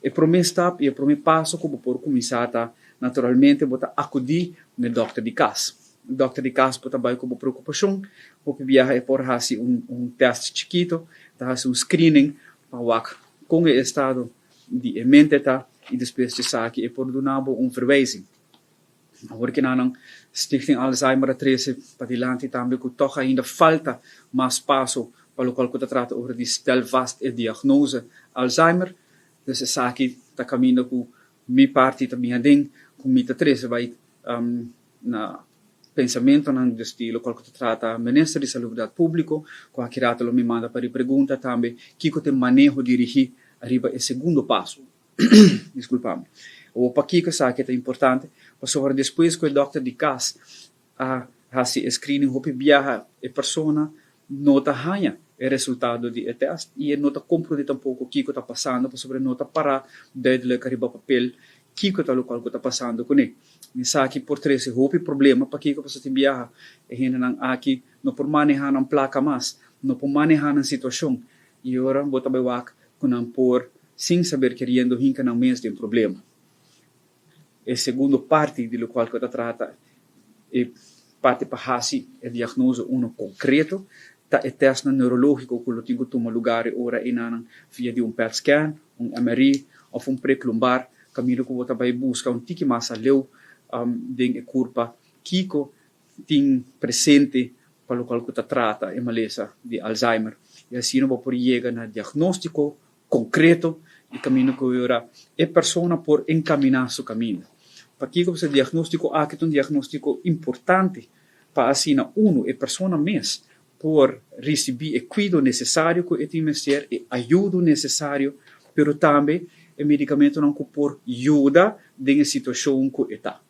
E promé stap i e promé paso ku bo por kuminsá ta, naturalmente bo ta akudí na e dòkter di kas. E dòkter di kas bo ta bai ku bo preokupashon, hopi biaha e por hasi un un tèst chikito, ta hasi un screening pa wak kon e estado di e mente ta i despues di esaki e por duna bo un verwijzing. Awor kinanan Stichting Alzheimer a trese padilanti tambe ku tòg ainda falta mas paso pa lokual ku ta trata ora di stel vast e diagnose Alzheimer. Dus esaki ta kaminda ku mi parti ta bin aden ku mi ta trese bai na pensamentonan dus di lokual ku ta trata Minister di Salubridat Públiko ku aki rato lo mi manda pa ripregunta tambe kiko ta e maneho dirigí ariba e segundo paso. Disculpa mi. Awor pakiko esaki ta importante? Pasobra despues ku e dòkter di kas a hasi e screening hopi biaha e persona no ta haña e resultado di e tèst i e no ta komprondé tampoko kiko ta pasando pasobra e no ta pará duidelijk riba papel kiko ta lokual ku ta pasando kuné. Esaki por trese hopi problema pakiko pasobra tin biaha e hendenan aki no por manehá nan plaka mas, no por manehá nan situashon i ora bo ta bai wak ku nan por sin saber keriendo hinka nan mes den problema. E segundo parti di lokual ku ta trata e parti pa hasi e diagnose uno konkreto ta e tèstnan neurológiko ku lo tin ku tuma lugar e ora einanan via di un PET scan, un MRI òf un prek lumbar kaminda ku bo ta bai buska un tiki mas aleu den e kurpa kiko tin presente pa lokual ku ta trata e malesa di Alzheimer i asina bo por yega na diagnóstiko konkreto i kaminda ku ora e persona por enkaminá su kaminda. Pakiko pasobra e diagnóstiko aki ta un diagnóstiko importante pa asina unu e persona mes por risibí e kuido nesesario ku e tin mester, e ayudo nesesario, pero tambe e medikamentonan ku por yuda den e situashon ku e ta.